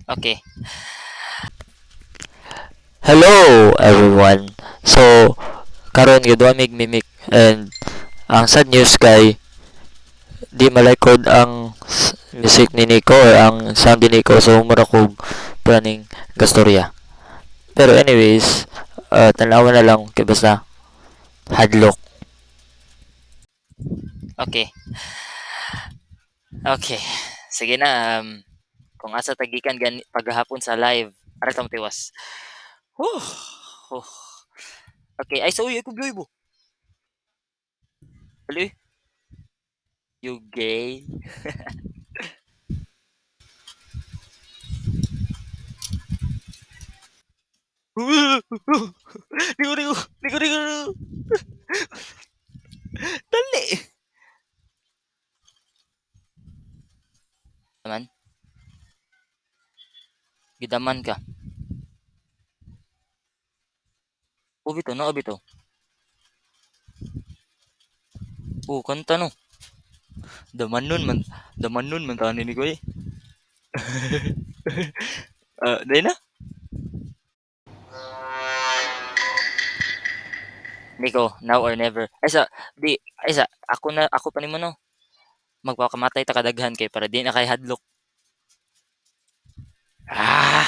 Okay. Hello everyone. So karon giduha mig mimic and ang sad news kay di ma-record ang music ni Nico or ang sound ni Nico, so mura kog praning gastorya. Pero anyways, tanawa na lang kay basta hadlok. Okay. Okay. Sige na, kung asa tagikan gani paghahapon sa live, ara ta motiwas. Whew. Oh. Okay, ay sorry ako biyoy bo. Dali. You gay. Ligo, ligo, ligo, ligo. Dali. Naman. Gidaman ka. O bito, no bito. Oh, kanta no. Daman nun man tani ni ko eh. Dahil na? Nico, now or never. Ay sa, di, ay sa, ako na, ako pa nimo no. Magpakamatay ta kadaghan kay para di na kay hadlok. Ah!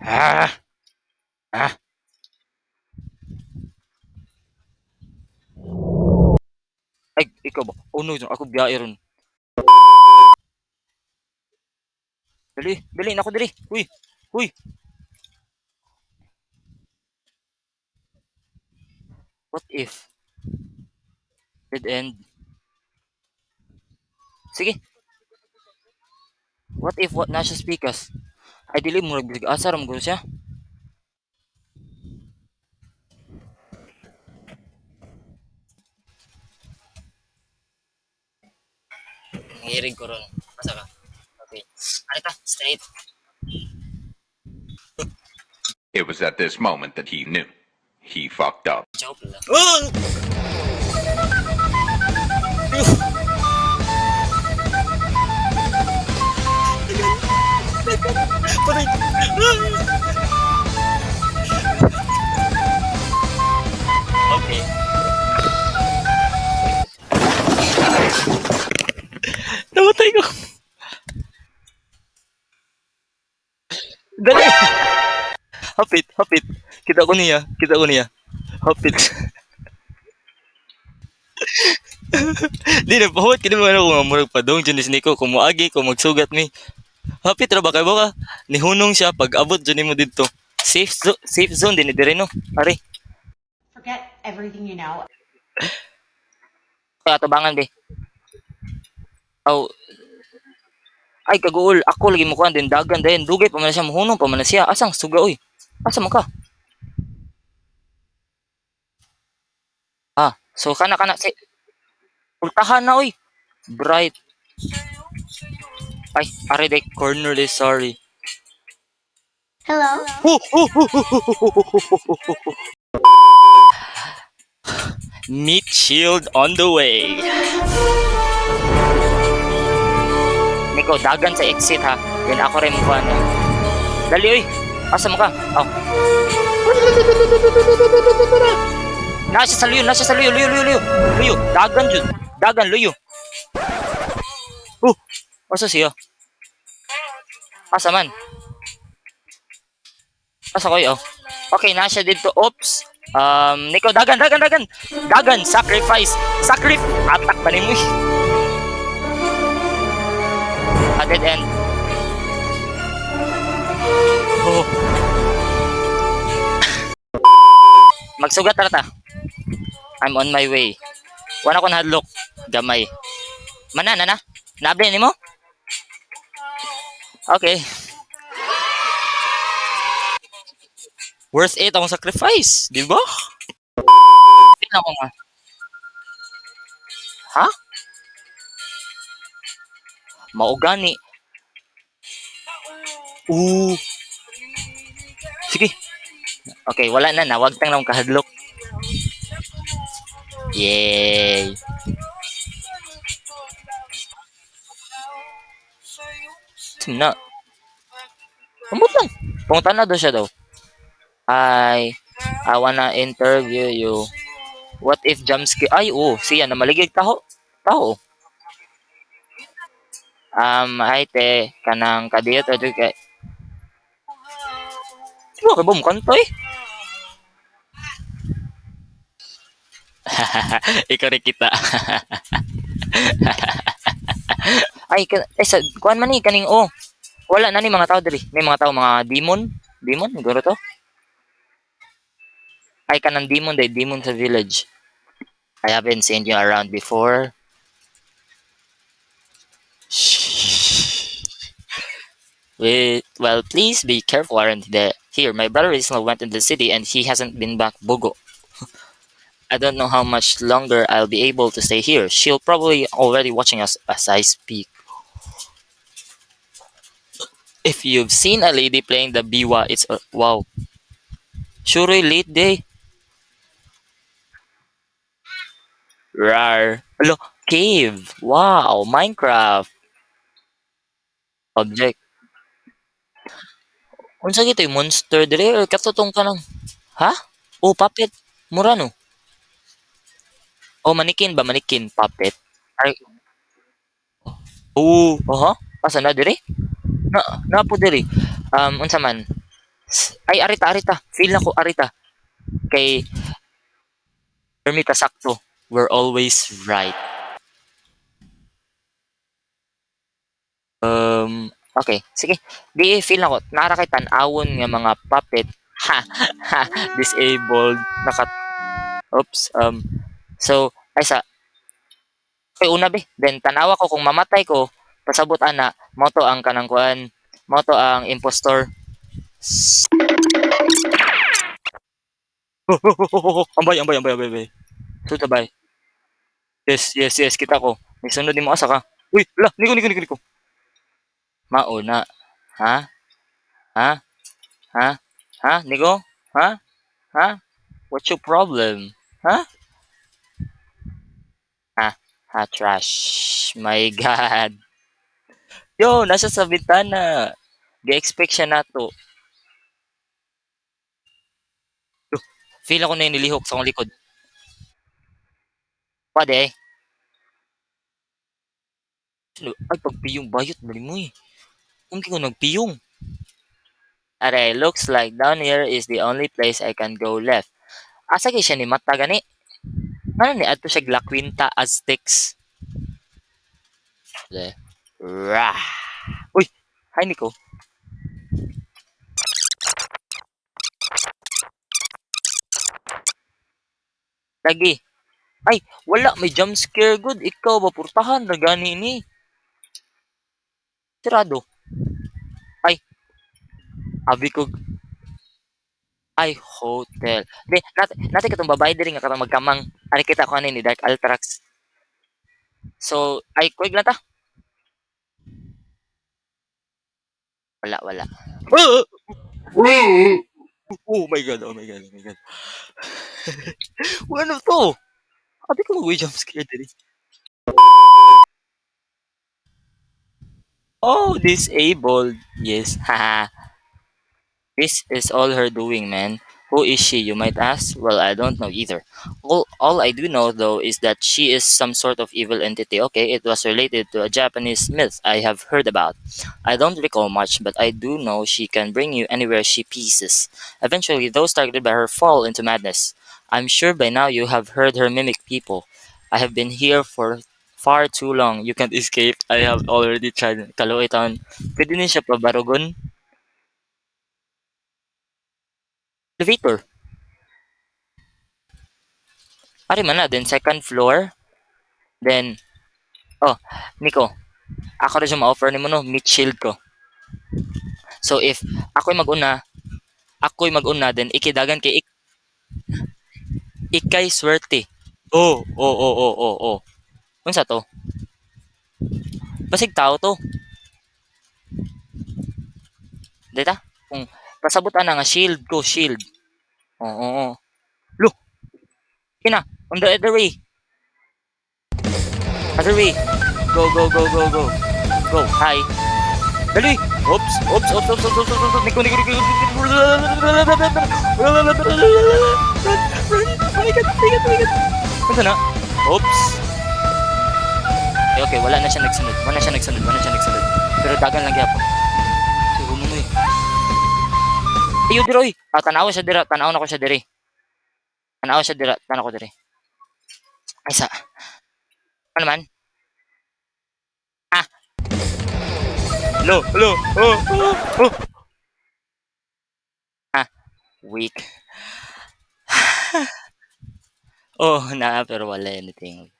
Ah! Ah! Ay, ikaw ba? Oh no, ako biyahe ron. Dali, dali, nako dali. Uy, uy. What if? Dead end. Sige. What if what na siya speakers? Ay, dili mo nagbig asa ra mo siya. Nangirig ko ron. Asa ka? Okay. Ano ta? Straight. It was at this moment that he knew. He fucked up. Joke lang. Oh! Patay! Okay. Namatay ko. Dali! Hapit, hapit. Kita ko niya, kita ko niya. Hapit. Di na pahuwat kini mga ano kung murag padong dyan ni Nico kung moagi kung magsugat mi. Hapit ra ba kay ka? Nihunong siya pag abot dyan nimo didto. Safe zone din dire no. Ari. Forget everything you know. Atubangan be. Aw. Ay kaguol, ako lagi mo kuan din dagan dayon dugay pa man siya mohunong pa man na siya. Asang suga oy? Asa man ka? Ah, so kana kana si Ultahan na oy. Bright. Ay, are day corner day, sorry. Hello? Meat shield on the way. Nico, dagan sa exit ha. Then ako rin mo ano. Dali oy. Asa mo ka? Oh. Nasa sa luyo, nasa sa luyo, luyo, luyo, luyo. Luyo, dagan jud. Dagan luyo. Oh, asa siya? Asa man? Asa koy oh. Okay, nasa dito. Oops. Nico, dagan, dagan, dagan. Dagan, sacrifice. Sacrifice. Atak pa nimo. Ah, dead end. Oh. Magsugat ra ta. I'm on my way. Wala ko nahadlok. Gamay. Mana na na? Nabli nimo? Okay. Worth it akong sacrifice, di ba? Tingnan ko nga. Ha? Maugani. Ooh. Sige. Okay, wala na. Nawag tang lang kahadlok. Yay. Na. Ambot lang. Pangutana daw siya daw. Hi, I wanna interview you. What if jump scare? Ay, oh, siya na maligig taho. Taho. Hi te, kanang kadiyot o kay. Di ba ka ba mukanta eh? Ikaw rin kita. Ay, ka, ay sa, kuan man ni, kaning oh. Wala na ni mga tao diri. May mga tao, mga demon. Demon, siguro to. Ay, kanang demon day, demon sa village. I haven't seen you around before. Shh. Wait, well, please be careful around there. Here, my brother recently went in the city and he hasn't been back Bogo. I don't know how much longer I'll be able to stay here. She'll probably already watching us as I speak. If you've seen a lady playing the biwa, it's a, wow. Sure, late day. Rar. Hello, cave. Wow, Minecraft. Object. Unsa gito'y monster dire or katutong ka lang? Ha? Oh, puppet. Mura no. Oh, manikin ba? Manikin. Puppet. Ay. Oh, aha. Asa na dire? Na, na po dire. Unsa man? Ay, arita, arita. Feel na ko arita. Kay Ermita sakto. We're always right. Okay, sige. Di feel na ko nara kay tan-awon nga mga puppet. Ha, ha, disabled naka oops. So ay sa kay una be. Then tanawa ko kung mamatay ko, pasabot ana mao to ang kanang kuan, mao to ang impostor. Ambay, ambay, ambay, ambay, ambay. Sulod bay. Yes, yes, yes, kita ko. May sunod nimo asa ka. Uy, la, niko, niko, niko, niko. Mauna. Ha? Ha? Ha? Ha? Nico? Ha? Ha? What's your problem? Ha? Ha? Ha, trash. My God. Yo, nasa sa bintana. Gi-expect siya nato. Feel ako na nilihok sa akong likod. Pwede eh. Ay, pagpiyong bayot, bali mo eh. Kung ko nagpiyong. Aray, looks like down here is the only place I can go left. Asa kay siya ni mata gani? Ano ni adto siya La Quinta Aztecs? Le. Rah. Uy, hi Nico. Lagi. Ay, wala may jump scare good. Ikaw ba purtahan ra gani ni? Sirado. Ay. Abi ko ay hotel. Di nati katong babae diri nga katong magkamang. Ari kita ko ani ni Dark Altrax. So, ay kuig lang ta. Wala, wala. Oh my God, oh my God, oh my God. Ano to? Abi ko mag jump scare diri. Oh, disabled. Yes. Haha. This is all her doing, man. Who is she, you might ask? Well, I don't know either. All I do know, though, is that she is some sort of evil entity. Okay, it was related to a Japanese myth I have heard about. I don't recall much, but I do know she can bring you anywhere she pleases. Eventually, those targeted by her fall into madness. I'm sure by now you have heard her mimic people. I have been here for far too long. You can't escape. I have already tried. Kaluoy taon. Pwede ni siya pabarugon? Elevator. Ari man na, then second floor. Then, oh, Nico, ako rin siya ma-offer nimo no, meat shield ko. So if ako'y mag-una, then ikidagan kay ikay swerte. Oh, oh, oh, oh, oh, oh. Unsa to? Basig tao to. Dita? Kung pasabot ana nga shield ko, shield. Oo, oo, oo. Lo. Kina, on the other way. Other way. Go, go, go, go, go. Go, hi. Dali. Oops. Oops, oops, oops, oops, oops, oops, oops. Nico, Nico, Nico, Nico. Run, run. Oh my God, oh my God, oh my God. Ano na? Oops. Okay, okay, wala na siya nagsunod. Wala na siya nagsunod, wala na siya nagsunod. Pero dagan lang gyapon. Siguro mo eh. Ayo diri oy. Ah, tanawa siya dira, tanaw na ko siya diri. Tanawa siya dira, tanaw ko diri. Ay sa. Ano man? Ah. Hello, hello. Oh, oh, oh. Ah, weak. Oh, na pero wala anything.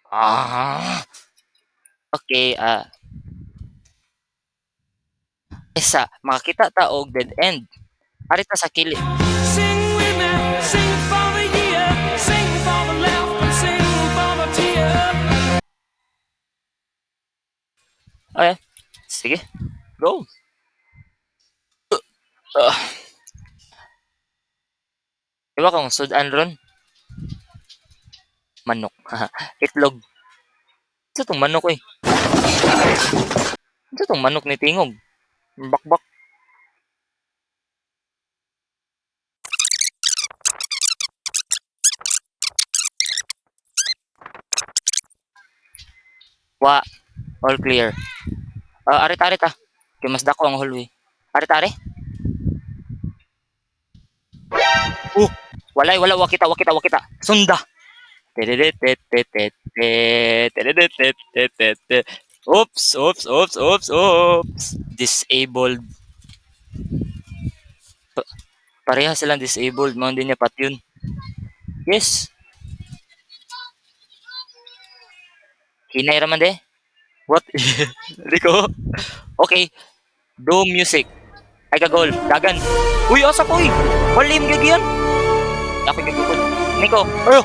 Ah. Okay, ah. Isa, makakita ta og dead end. Ari ta sa kili. Sing with me, sing for the year, sing for the laugh and sing for the tear. Okay. Sige. Go. Ah. Diba kung sudan ron? Manok. Itlog. Ito tong manok eh. Ito tong manok ni Tingog. Bakbak. Wa. All clear. Ah, arit arit ah. Kay mas dako ang hallway. Arit ari. Oh, walay wala wa kita wa kita wa kita. Sunda. Tereretetetete. Oops, oops, oops, oops, oops. Disabled. Pa- Pareha silang disabled. Mga hindi niya pat yun. Yes. Hinay raman de. What? Rico? Okay. Do music. Ay kagol. Dagan. Uy, asa ko uy. Walim gagyan. Ako gagukod. Nico. Ayo.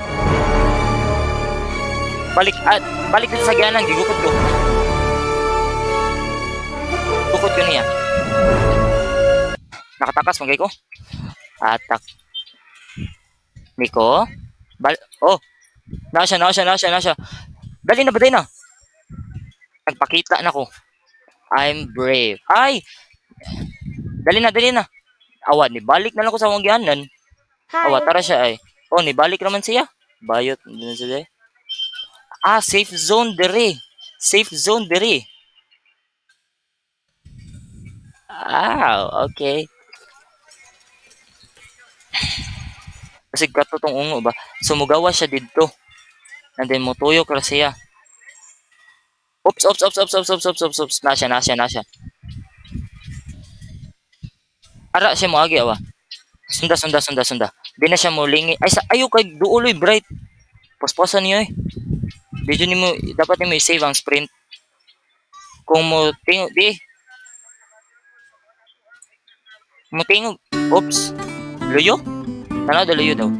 Balik at balik dito sa giyanan gigukod ko. Gukod ko niya. Nakatakas magay ko. Atak. Nico. Oh. Na siya, na siya, na siya, na siya. Dali na ba dali na? Nagpakita na ko. I'm brave. Ay! Dali na, dali na. Awa, nibalik na lang ko sa akong giyanan. Awa, tara siya ay. Oh, nibalik naman siya. Bayot din siya. Eh. Ah, safe zone dere. Safe zone dere. Ah, okay. Kasi gato tong ungo ba? Sumugawa siya didto. And then mutuyok ra siya. Oops, oops, oops, oops, oops, oops, oops, oops, oops. Na siya, na siya, na siya. Ara siya mo agi awa. Sunda, sunda, sunda, sunda. Di na siya mo lingi. Ay, sa, ayo kay duuloy bright. Paspasan niyo eh. Di jud nimo dapat nimo i-save ang sprint. Kung mo tingog di mo tingog. Oops. Luyo? Tanaw da luyo daw.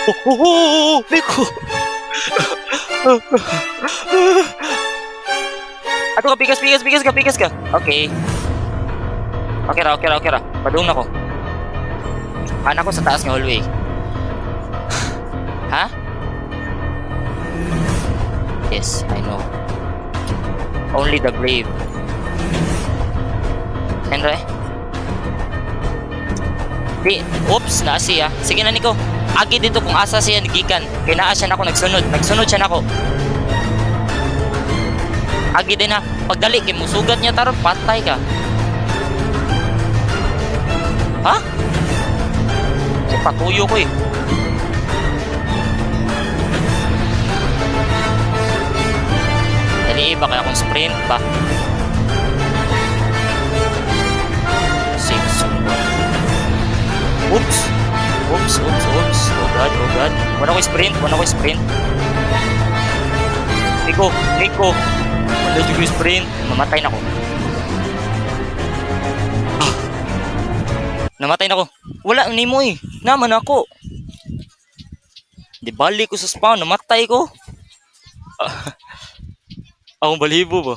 Oh, oh, oh, oh, Nico. Ato ka, pikas, pikas, pikas ka, pikas ka. Okay. Okay ra, okay ra, okay ra. Padung na ko. Anak ko sa taas nga hallway. Ha? Yes, I know. Only the brave. Henry? Di, oops, naa siya. Sige na, Nico. Agi dito kung asa siya nagikan. Kay naa siya nako nagsunod. Nagsunod siya nako. Agi din na. Pagdali kay musugat niya taron patay ka. Ha? Kasi patuyo ko eh. Dali ba kaya akong sprint ba? Safe zone. Oops! Oops, oops, oops. Oh God, oh God. Wala ko sprint, wala ko sprint. Nico, Nico. Wala ko sprint. Mamatay na ko. Ah. Namatay na ko. Wala ni mo eh. Naman ako. Di balik ko sa spawn, namatay ko. Ah. Akong balibo ba?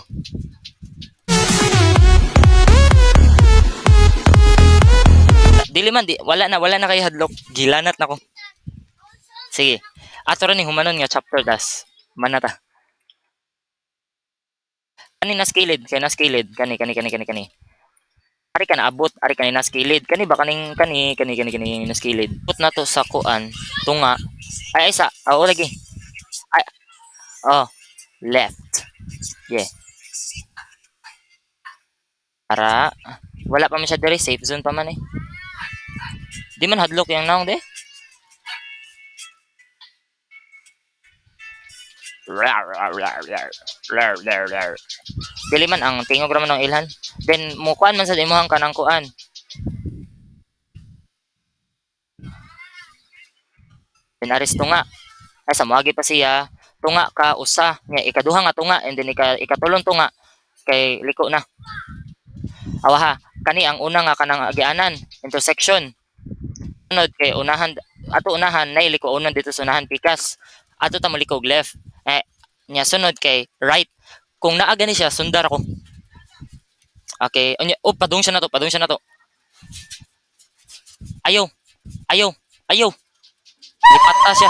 Dili man, di, wala na kay hadlok. Gilanat na ko. Sige. Ato ra ni humanon nga chapter das. Manata. Kani nas kilid, kay nas kilid, kani kani kani kani kani. Ari ka naabot, ari kani nas kilid. Kani ba kaning kani kani kani kani nas kilid. Put na to sa kuan, tunga. Ay, ay sa, oo lagi. Ay, oh, left. Yeah. Ara, wala pa man siya diri, safe zone pa man eh. Di man hadlok yang naong de. Rar, rar, rar, rar. Rar, rar, rar. Dili man ang tingog ra man ang ilhan. Then mo kuan man sa imuhang kanang kuan. Then aris tunga. Ay sa moagi pa siya, tunga ka usa nya ikaduha nga tunga and then ikatulong tunga kay liko na. Awa ha, kani ang una nga kanang agianan intersection. Sunod kay unahan ato unahan nay liko unan dito sa unahan pikas. Ato ta molikog left. Eh nya sunod kay right. Kung naa gani siya sundar ako. Okay, unya oh padung siya na to, padung siya na to. Ayaw. Ayaw. Ayaw. Lipat ta siya.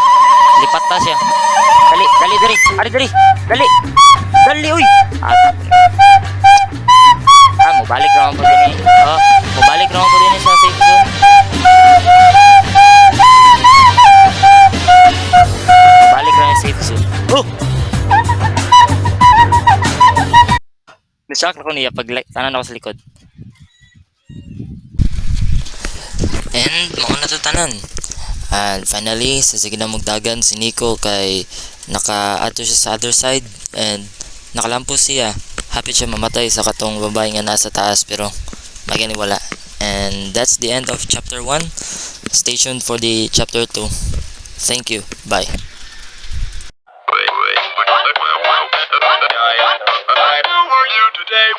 Lipat ta siya. Dali, dali diri. Ari diri. Dali. Dali uy. At ah, mobalik ra man po dinhi. Oh, mobalik ra man po dinhi sa safe zone. Mobalik ra yung safe zone. Oh! Nashock na ko niya pag tanan ako sa likod. And mao na to tanan. And finally, sa sige na mugdagan si Nico kay naka-adto siya sa other side and nakalampos siya. Happy siya mamatay sa katong babae nga nasa taas pero magani wala. And that's the end of chapter 1. Stay tuned for the chapter 2. Thank you. Bye. How are you today?